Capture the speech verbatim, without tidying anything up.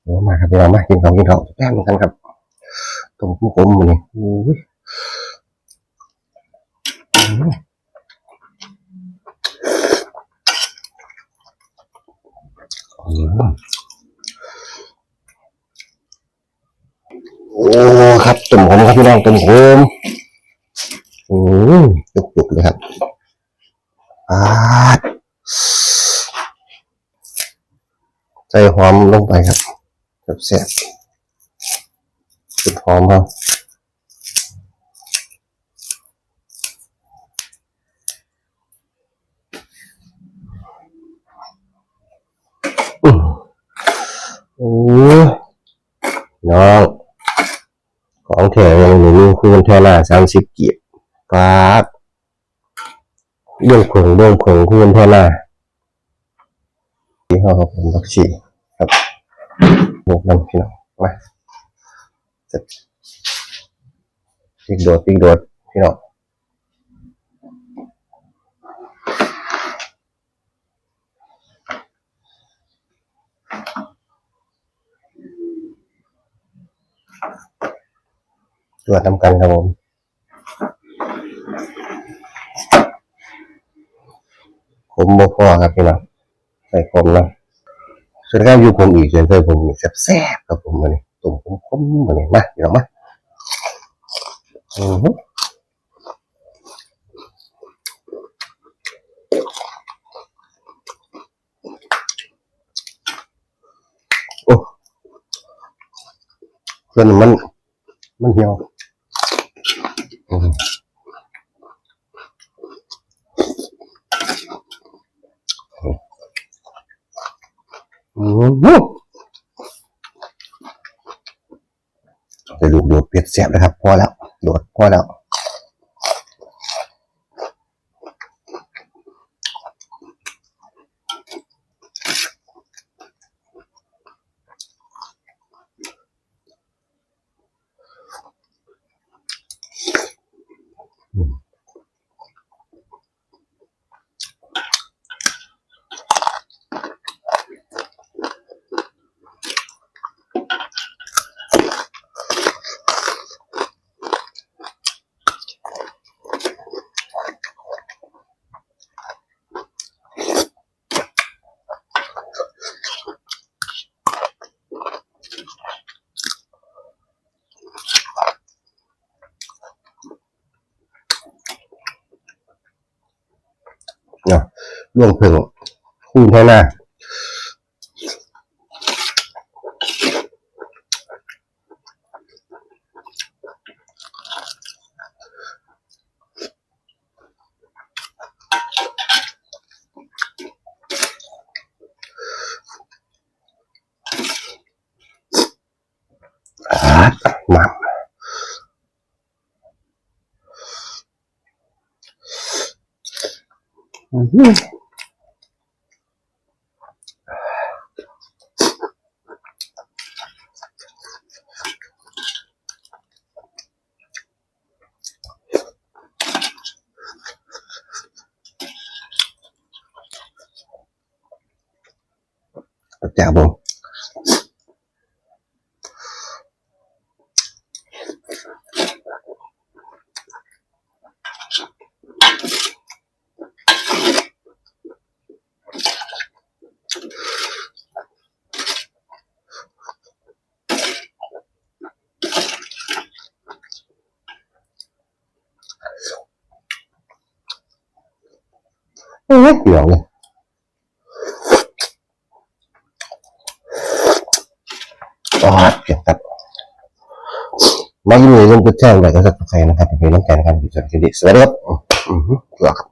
โอ้ มาครับพี่น้อง มากินข้าว กินข้าวแป๊บนึงกันครับ ต้มขมๆ มื้อนี้ โอ้ย อืม อืม โอ้ ครับ ต้มขมครับพี่น้อง ต้มขม อืม จุกๆ เลยครับ อ่า ใส่หอมลงไปครับ แซ่บๆ จุดหอมครับ อืม โอ้ น้อง ของแท้ยังหนึ่งคือมันแท้หน้า สามสิบ กีบ ปาด เรื่องเผิง เรื่องเผิงคือมันแท้หน้า ที่ห้อครับผม ผักชีครับ หมกน้ำพี่น้อง มา พริกโดด พริกโดด พี่น้อง ตรวจนำกันครับผม ขมบ่พอครับพี่น้อง ใส่ขมนะ ส่วนข้าวอยู่ผมอีก ส่วนเคยผมอีก แซ่บๆ ครับผม มื้อนี้ ต้มขมๆ มื้อนี้ มา พี่น้อง มา อือหือ โอ้ เพื่อนมัน มันเหี่ยว อืม อืม แต่ลูกโดดเผ็ดแซ่บนะครับ พอแล้ว โดด พอแล้ว เนาะ เรื่องเพิ่ง คู่แท้หน้า อ่า มา อืม แจ่วบอง โอ้ย เดี๋ยวเลย อ๋อ เก็บครับ มาอยู่ในเรื่องกดแชร์ กดไลค์ กดซับสไครบ์ นะครับ เป็นกำลังใจนะครับ สวัสดีครับ อือหือ ครับ